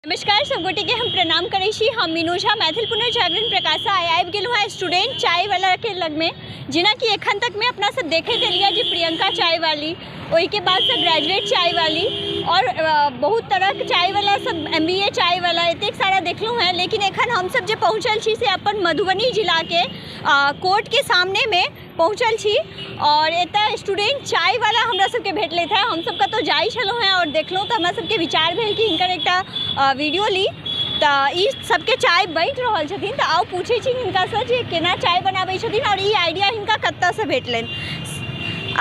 नमस्कार सब गोटे के हम प्रणाम करै छी। हम मीनू झा, मैथिल पुनर्जागरण प्रकाशा आइ आबि गेलहुँ हेँ स्टूडेंट चाय वाला के लगमे। जेनाकि एखन तकमे अपना सब देखैत एलियै जे प्रियंका चाय वाली, ओहिके बादसँ ग्रेजुएट चाय वाली आओर बहुत तरहके चाय वाला सब, एम बी ए चाय वाला, एतेक सारा देखलहुँ हेँ। लेकिन एखन हमसब जे पहुँचल छी से अपन मधुबनी जिलाके कोर्टके सामनेमे पहुँचल छी आओर एतऽ स्टूडेंट चाय वाला हमरा सबके भेटलथि हेँ। हमसब कतहु जाइ छलहुँ हेँ आओर देखलहुँ तऽ हमरा सबके विचार भेल कि हिनकर एकटा वीडियो ली। तऽ ई सबके चाय बाँटि रहल छथिन, तऽ आउ पूछै छी हिनकासँ जे केना चाय बनाबै छथिन आओर ई आइडिया हिनका कतऽसँ भेटलनि।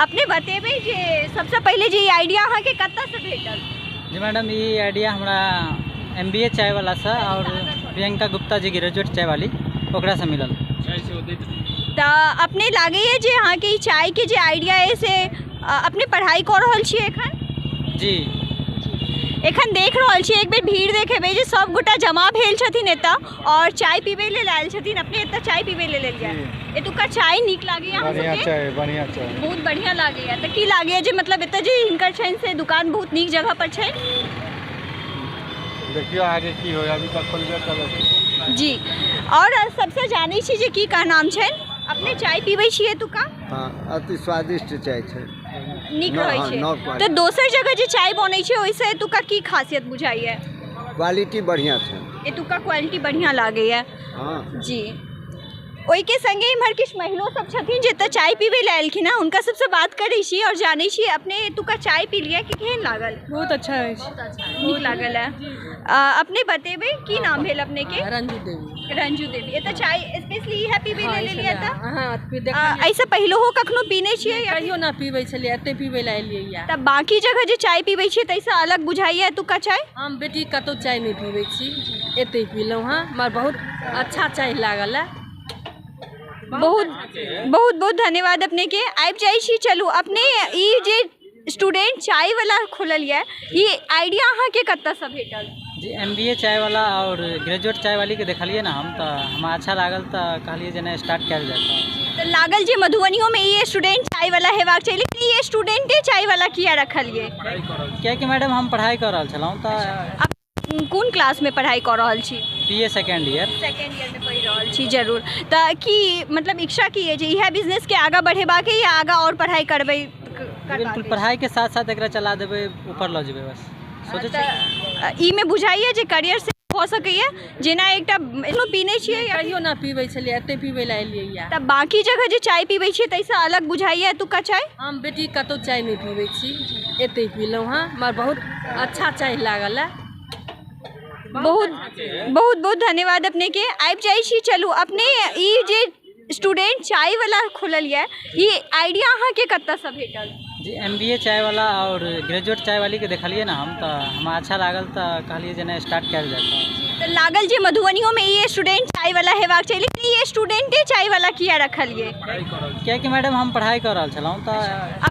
अपने बतेबै जे सबसँ पहिले जे ई आइडिया अहाँके कतऽसँ भेटल? जी मैडम, ई आइडिया हमरा एम बी ए चायवालासँ आओर प्रियंका गुप्ता जी, ग्रेजुएट चायवाली, ओकरासँ मिलल। तऽ अपने लागैए जे अहाँके ई चायके जे आइडिया अइ से अपने पढ़ाइ कऽ रहल छियै एखन? जी। एखन देख रहल छी, एक बेर भीड़ देखेबै जे सब गोटा जमा भेल छथिन एतऽ आओर चाय पीबै लेल आयल छथिन। अपने एतऽ चाय पीबै लेल एलियै? एतुका चाय नीक लागैए अहाँ बढ़िआँ सबके? चाय, बढ़िआँ चाय। बहुत बढ़िआँ लागैए। तऽ की लागैए जे मतलब एतऽ जे हिनकर छनि से दुकान बहुत नीक जगह पर छनि? देखियौ आगे की होइ, अभी तक खोलबे करत। जी, आओर सबसँ जानै छी जे की का नाम छनि। अपने चाय पीबै छियै एतुका? हँ, अति स्वादिष्ट चाय छै। नीक रहै हँ, छै? नौ क्वालिटी। तऽ दोसर जगह जे चाय बनै छै, ओहिसँ एतुका की खासियत बुझाइए? क्वालिटी बढ़िआँ छै। एतुका क्वालिटी बढ़िआँ लागैए? हँ। जी, ओहिके संगे इम्हर किछु महिलो सब छथिन जे एतऽ चाय पीबै लए एलखिन हेँ। हुनका सबसँ बात करै छी आओर जानै छी। अपने एतुका चाय पी लिअ, कि केहन लागल? बहुत अच्छा अछि। नीक लागल है। अपने बतेबै, की नाम भेल अपनेके? रंजू देवी। रंजू देवी, एतऽ चाय स्पेशली इएह पीबै लए लेलियै एतऽ? हँ। एहिसँ पहिलहो कखनो पीने छियै या? कहियो ना पीबै छलियै, एते पीबै लए एलियै या। तऽ बाकी जगह जे चाय पीबै छियै, ताहिसँ अलग बुझाइए एतुका चाय? हम बेटी कतहु चाय नहि पीबै छी, एते पीलहुँ हँ, मगर बहुत अच्छा चाय लागल है। बहुत बहुत बहुत धन्यवाद अपनेके। आबि जाइ छी। चलू, अपने ई जे स्टूडेंट चाय वाला खोलल यऽ, ई आइडिया अहाँके कतऽसँ भेटल? जी, एम बी ए चायवाला आओर ग्रेजुएट चायवालीके देखलियै ने हम, तऽ हमरा अच्छा लागल, तऽ कहलियै जे नहि, स्टार्ट कयल जाय तऽ। तऽ लागल जे मधुबनियोमे ई स्टूडेंट चाय वाला हेबाक चाही, लेकिन ई स्टूडेंटे चाय वाला किया रखलियै? कियाकि मैडम, हम पढ़ाइ कऽ रहल छलहुँ तऽ। कोन क्लासमे पढ़ाइ कऽ रहल छी? बी ए सेकेंड ईयर। सेकेंड ईयरमे पढ़ि रहल छी। जरूर, तऽ की मतलब इच्छा की अछि जे इएह बिजनेसके आगाँ बढ़ेबाक या आगाँ आओर पढ़ाइ करबै? बिल्कुल, पढ़ाइके साथ साथ एकरा चला देबै, ऊपर लऽ जेबै, बस सोचै छी। तऽ ई मे बुझाइए जे करियर से भऽ सकैए? जेना एकटा एखनो पीने छियै या? कहियो ना पीबै छलियै, एते पीबै लए एलियै या। तऽ बाकी जगह जे चाय पीबै छियै, ताहिसँ अलग बुझाइए एतुका चाय? हम बेटी कतहु चाय नहि पीबै छी, एते पीलहुँ हँ, मगर बहुत अच्छा चाय लागल है। बहुत बहुत बहुत धन्यवाद अपनेके। आबि जाइ छी। चलू, अपने ई जे स्टूडेंट चाय वाला खोलल यऽ, ई आइडिया अहाँके कतऽसँ भेटल? जी, एम बी ए चायवाला आओर ग्रेजुएट चायवालीके देखलियै ने हम, तऽ हमरा अच्छा लागल, तऽ कहलियै जे नहि, स्टार्ट कयल जाय तऽ। तऽ लागल जे मधुबनियोमे ई स्टूडेंट चाय वाला हेबाक चाही, लेकिन ई स्टूडेंटे चाय वाला किया रखलियै? कियाकि मैडम, हम पढ़ाइ कऽ रहल छलहुँ तऽ।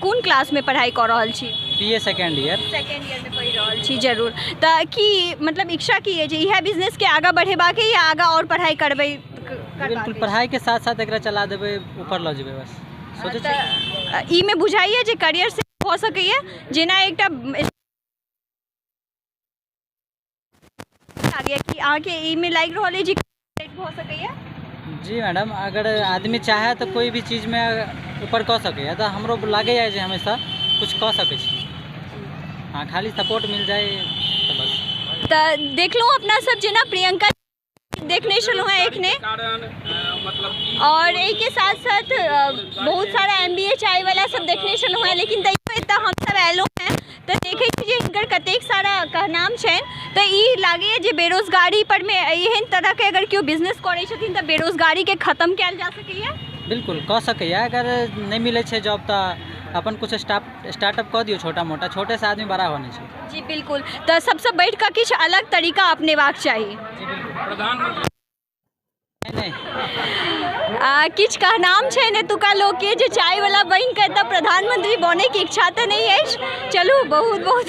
कोन क्लासमे पढ़ाइ कऽ रहल छी? बी ए सेकेंड ईयर। सेकेंड ईयरमे पढ़ि रहल छी। जरूर, तऽ की मतलब इच्छा की अछि जे इएह बिजनेसके आगाँ बढ़ेबाक या आगाँ आओर पढ़ाइ करबै? बिल्कुल, पढ़ाइके साथ साथ एकरा चला देबै, ऊपर लऽ जेबै, बस सोचै छी। तऽ ई मे बुझाइए जे करियर से भऽ सकैए? जेना एकटा लागैए कि अहाँके ई मे लागि रहल अछि जे भऽ सकैए? जी मैडम, अगर आदमी चाहे तऽ कोइ भी चीजमे ऊपर कऽ सकैए। तऽ हमरो लागैए जे हमेशा किछु कऽ सकै छी। हँ, खाली सपोर्ट मिल जाए तऽ बस। तऽ देखलहुँ अपना सब जेना प्रियंका देखने छलहुँ हेँ एखने आओर एहिके साथ साथ बहुत सारा एम बी ए चाय वाला सब देखने छलहुँ हेँ, लेकिन तैयो एतऽ हमसब अयलहुँ हेँ तऽ देखै छी जे हिनकर कतेक सारा कहनाम छनि। तऽ ई लागैए जे बेरोजगारी परमे एहन तरहके अगर केओ बिजनेस करै छथिन तऽ बेरोजगारीके खतम कयल जा सकैए। बिल्कुल कऽ सकैए। अगर नहि मिलै छै जॉब तऽ अपन किछु स्टार्टअप कऽ दियौ छोटा मोटा। छोटेसँ आदमी बड़ा बनै छै। जी बिल्कुल, तऽ सबसँ बढ़ि कऽ किछु अलग तरीका अपनेबाक चाही। जी बिल्कुल, नहि। किछु कहनाम छै ने एतुका लोकके जे चायवला बनि कऽ एतऽ प्रधानमंत्री बनैके इच्छा तऽ नहि अछि। चलू, बहुत बहुत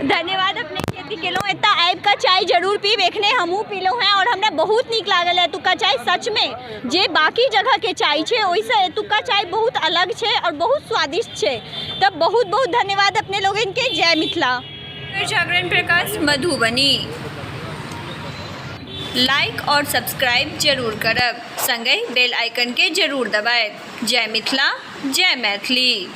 धन्यवाद अपनेके। अथी केलहुँ, एतऽ आबि कऽ चाय जरूर पीब। एखने हमहूँ पीलहुँ हेँ आओर हमरा बहुत नीक लागल एतुका चाय। सचमे जे बाकी जगहके चाय छै, ओहिसँ एतुका चाय बहुत अलग छै आओर बहुत स्वादिष्ट छै। तऽ बहुत बहुत धन्यवाद अपने लोगनके। जय मिथिला। जागरण प्रकाश, मधुबनी। लाइक और सब्सक्राइब जरूर करब, संगहि बेल आइकन के जरूर दबायब। जय मिथिला, जय मैथिली।